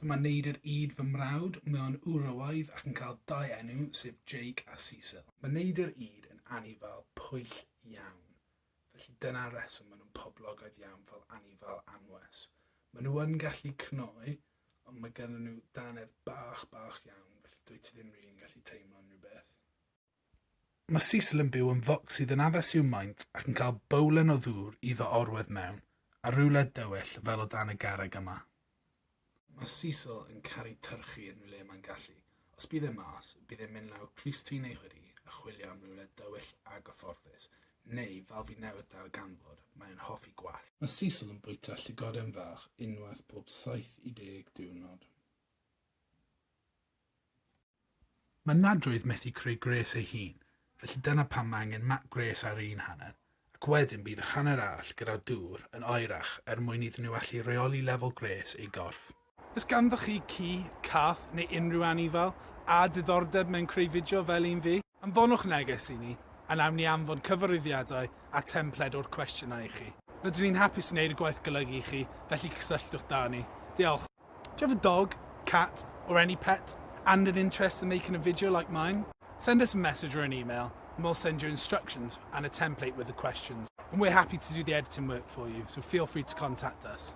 Dyma neidr ŷd fy mrawd, mae o'n wrywaidd ac yn cael dau enw, sef Jake a Cecil. Mae neidr ŷd yn anifail pwyll iawn, felly dyna'r reswm maen nhw'n poblogaidd iawn fel anifail anwes. Maen nhw yn gallu cnoi, ond mae ganddyn nhw dannedd bach, bach iawn, felly dwyt ti ddim rili'n gallu teimlo unrhyw beth. Mae Cecil yn byw yn focs sydd yn addas i'w maint ac yn cael bowlen o ddŵr iddo orwedd mewn, a rhywle dywyll fel o dan y garreg yma. Mae Cecil yn caru tyrchu unrhyw le mae'n gallu. Os bydd e mas, bydd e'n mynd lawr crys-T neu hoodie a chwilio am rywle dywyll a gyfforddus, neu, fel fi newydd darganfod, mae e'n hoffi gwallt. Mae Cecil yn bwyta llygoden fach unwaith pob 7 i 10 diwrnod. Mae nadroedd methu creu gwres ei hun, felly dyna pam mae angen mat gwres ar un hanner, ac wedyn bydd y hanner arall gyda'r dŵr yn oerach er mwyn iddyn nhw allu rheoli lefel gwres eu gorff. Oes ganddoch chi ci, cath neu unrhyw anifail a diddordeb mewn creu fideo fel un fi? Anfonwch neges i ni, a wnawn ni anfon cyfarwyddiadau a templed o'r cwestiynau i chi. Rydyn ni'n hapus i wneud y gwaith golygu i chi, felly cysylltwch 'da ni. Diolch! Do you have a dog, cat, or any pet, and an interest in making a video like mine? Send us a message or an email, and we'll send you instructions and a template with the questions. And we're happy to do the editing work for you, so feel free to contact us.